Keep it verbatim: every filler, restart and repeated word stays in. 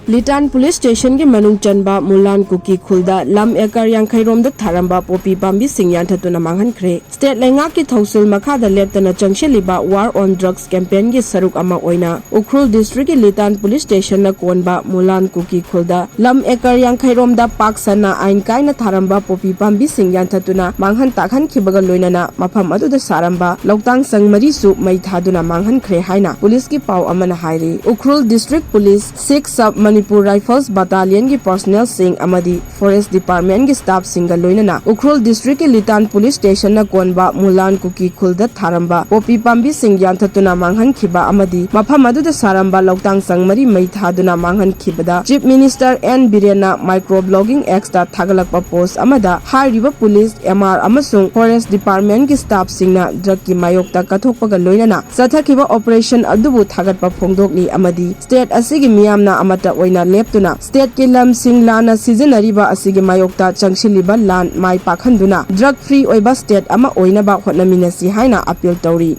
ꯂꯤꯇꯥꯟ police ꯁ꯭ꯇꯦꯁꯟꯒꯤ ꯃꯅꯨꯡ ꯆꯟꯕ ꯃꯨꯂꯥꯟ ꯀꯨꯀꯤ ꯈꯨꯜꯗ ꯂꯝ ꯑꯦꯀꯔ ꯌꯥꯡꯈꯩ ꯔꯣꯝꯗ ꯊꯥꯔꯝꯕ ꯄꯣꯄꯤ ꯄꯥꯝꯕꯤꯁꯤꯡ ꯌꯥꯟꯊꯠꯇꯨꯅ ꯃꯥꯡꯍꯟꯈ꯭ꯔꯦ꯫ ꯁ꯭ꯇꯦꯠ ꯂꯩꯉꯥꯛꯀꯤ ꯊꯧꯁꯤꯜ ꯃꯈꯥꯗ ꯂꯦꯞꯇꯅ ꯆꯪꯁꯤꯜꯂꯤꯕ War on Drugs campaignꯒꯤ ꯁꯔꯨꯛ ꯑꯃ ꯑꯣꯏꯅ ꯎꯈ꯭ꯔꯨꯜ ꯗꯤꯁꯇ꯭ꯔꯤꯛꯀꯤ ꯂꯤꯇꯥꯟ ꯄꯨꯂꯤꯁ ꯁ꯭ꯇꯦꯁꯟꯅ ꯀꯣꯟꯕ ꯃꯨꯂꯥꯟ ꯀꯨꯀꯤ ꯈꯨꯜꯗ ꯂꯝ ꯑꯦꯀꯔ ꯌꯥꯡꯈꯩ ꯔꯣꯝꯗ ꯄꯥꯛ ꯁꯟꯅ ꯑꯥꯏꯟ ꯀꯥꯏꯅ ꯊꯥꯔꯝꯕ ꯄꯣꯄꯤ ꯄꯥꯝꯕꯤꯁꯤꯡ ꯌꯥꯟꯊꯠꯇꯨꯅ ꯃꯥꯡꯍꯟ ꯇꯥꯛꯍꯟꯈꯤꯕꯒ ꯂꯣꯏꯅꯅ ꯃꯐꯝ ꯑꯗꯨꯗ ꯁꯥꯔꯝꯕ ꯂꯧꯇꯥꯡ ꯁꯪ ꯃꯔꯤꯁꯨ ꯃꯩ ꯊꯥꯗꯨꯅ ꯃꯥꯡꯍꯟꯈ꯭ꯔꯦ ꯍꯥꯏꯅ ꯄꯨꯂꯤꯁꯀꯤ ꯄꯥꯎ ꯑꯃꯅ ꯍꯥꯏꯔꯤ꯫ ꯎꯈ꯭ꯔꯨꯜ ꯗꯤꯁꯇ꯭ꯔꯤꯛ ꯄꯨꯂꯤꯁ, ꯁꯤꯛꯁ ꯁꯕ ꯃꯅꯤꯄꯨꯔ ꯔꯥꯏꯐꯜꯁ ꯕꯠꯇꯥꯂꯤꯌꯟꯒꯤ ꯄꯔꯁꯅꯦꯜꯁꯤꯡ ꯑꯃꯗꯤ ꯐꯣꯔꯦꯁ ꯗꯤꯄꯥꯔꯠꯃꯦꯟꯒꯤ ꯁ꯭ꯇꯥꯐꯁꯤꯡꯒ ꯂꯣꯏꯅꯅ ꯎꯈ꯭ꯔꯨꯜ ꯗꯤꯁꯇ꯭ꯔꯤꯛꯀꯤ ꯂꯤꯇꯥꯟ ꯄꯨꯂꯤꯁ ꯁ꯭ꯇꯦꯁꯟꯅ ꯀꯣꯟꯕ ꯃꯨꯂꯥꯟ ꯀꯨꯀꯤ ꯈꯨꯜꯗ ꯊꯥꯔꯝꯕ ꯄꯣꯄꯤ ꯄꯥꯝꯕꯤꯁꯤꯡ ꯌꯥꯟꯊꯠꯇꯨꯅ ꯃꯥꯡꯍꯟꯈꯤꯕ ꯑꯃꯗꯤ ꯃꯐꯝ ꯑꯗꯨꯗ ꯁꯥꯔꯝꯕ ꯂꯧꯇꯥꯡ ꯁꯪ ꯃꯔꯤ ꯃꯩ ꯊꯥꯗꯨꯅ ꯃꯥꯡꯍꯟꯈꯤꯕꯗ ꯆꯤꯐ ꯃꯤꯅꯤꯁꯇꯔ ꯑꯦꯟ ꯕꯤꯔꯦꯟꯅ ꯃꯥꯏꯀ꯭ꯔꯣ ꯕ꯭ꯂꯣꯒꯤꯡ ꯑꯦꯛꯁꯇ ꯊꯥꯒꯠꯂꯛꯄ ꯄꯣꯁ ꯑꯃꯗ ꯍꯥꯏꯔꯤꯕ ꯄꯨꯂꯤꯁ, ꯑꯦꯝ ꯑꯥꯔ ꯑꯃꯁꯨꯡ ꯐꯣꯔꯦꯁ ꯗꯤꯄꯥꯔꯠꯃꯦꯟꯒꯤ ꯁ꯭ꯇꯥꯐꯁꯤꯡꯅ ꯗ꯭ꯔꯒꯀꯤ ꯃꯥꯌꯣꯛꯇ ꯀꯠꯊꯣꯛꯄꯒ ꯂꯣꯏꯅꯅ ꯆꯠꯊꯈꯤꯕ ꯑꯣꯄꯔꯦꯁꯟ ꯑꯗꯨꯕꯨ ꯊꯥꯒꯠꯄ ꯐꯣꯡꯗꯣꯛꯂꯤ ꯑꯃꯗꯤ ꯁ꯭ꯇꯦꯠ ꯑꯁꯤꯒꯤ ꯃꯤꯌꯥꯝꯅ ꯑꯃꯠꯇ ꯑꯣꯏꯅ ꯂꯦꯞꯇꯨꯅ ꯁ꯭ꯇꯦꯠꯀꯤ ꯂꯝꯁꯤꯡ ꯂꯥꯟꯅ ꯁꯤꯖꯤꯟꯅꯔꯤꯕ ꯑꯁꯤꯒꯤ ꯃꯥꯌꯣꯛꯇ ꯆꯪꯁꯤꯜꯂꯤꯕ ꯂꯥꯟ ꯃꯥꯏ ꯄꯥꯛꯍꯟꯗꯨꯅ ꯗ꯭ꯔꯒ ꯐ꯭ꯔꯤ ꯑꯣꯏꯕ ꯁ꯭ꯇꯦꯠ ꯑꯃ ꯑꯣꯏꯅꯕ ꯍꯣꯠꯅꯃꯤꯟꯅꯁꯤ ꯍꯥꯏꯅ ꯑꯄꯤꯜ ꯇꯧꯔꯤ꯫